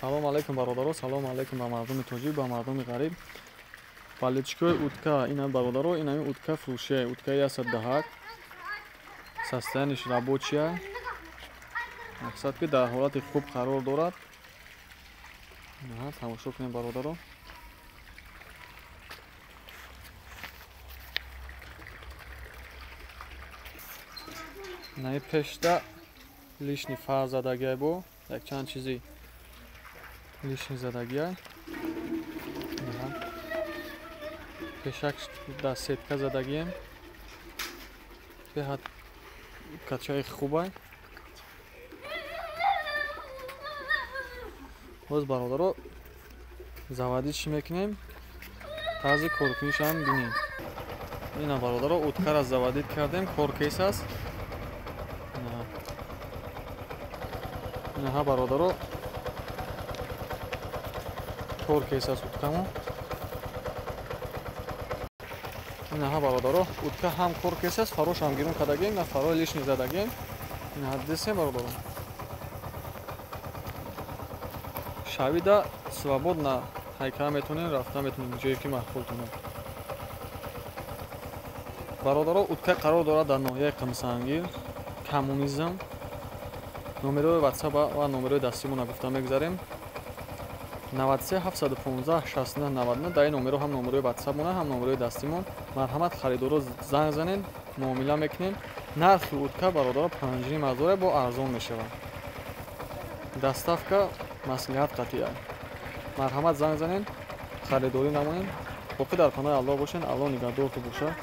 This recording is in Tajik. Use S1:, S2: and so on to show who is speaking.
S1: Салом алейкум бародаро, салом алейкум ба мардуми тоҷик, ба мардуми ғариб. Палечкои утка, ина бародаро, ина утка фурӯшия, утка 110, состояниш рабочия. Мақсад ки дар ҳолати хуб қарор дорад. Тамошо кунем бародаро. Наи пешда лишний фар задагиай бо якчанд чизи лишний задагиай. Пешак да сетка задагием. Беҳад качаи хубай. Боз бародаро заводӣ чӣ мекунем? Тарзи коркунишам бинем. Ина бародаро уткара заводид кардем, коркес аст. Инаҳа бародаро коркес аст уткамо. Инаҳа бародаро утка ҳам коркес аст, фарошам гирун кардагем, на фарои лишний задагем. Инаҳа дидесем бародаро. Шавида свободно ҳайкала метонем, рафта метонем ҷое ки маъқултонад. Бародаро утка қарор дорад дар ноҳияи Қимсангир, Коммунизм. Номерои WhatsApp ва номерои дастимона гуфта мегузарем. 93 715 69 99. Дар ин номеро ҳам номерои WhatsApp-мона, ҳам номерои дастимон. Марҳамат харидоро занг занед, муомила мекунем. Нархи утка бародаро 5,5 ҳазор бо арзон мешавад. Доставка маслиҳат қатъия. Марҳамат занг занед, харидорӣ намоед. Боқӣ дар паноҳи Аллоҳ бошед, Аллоҳ нигаҳдортон бошад.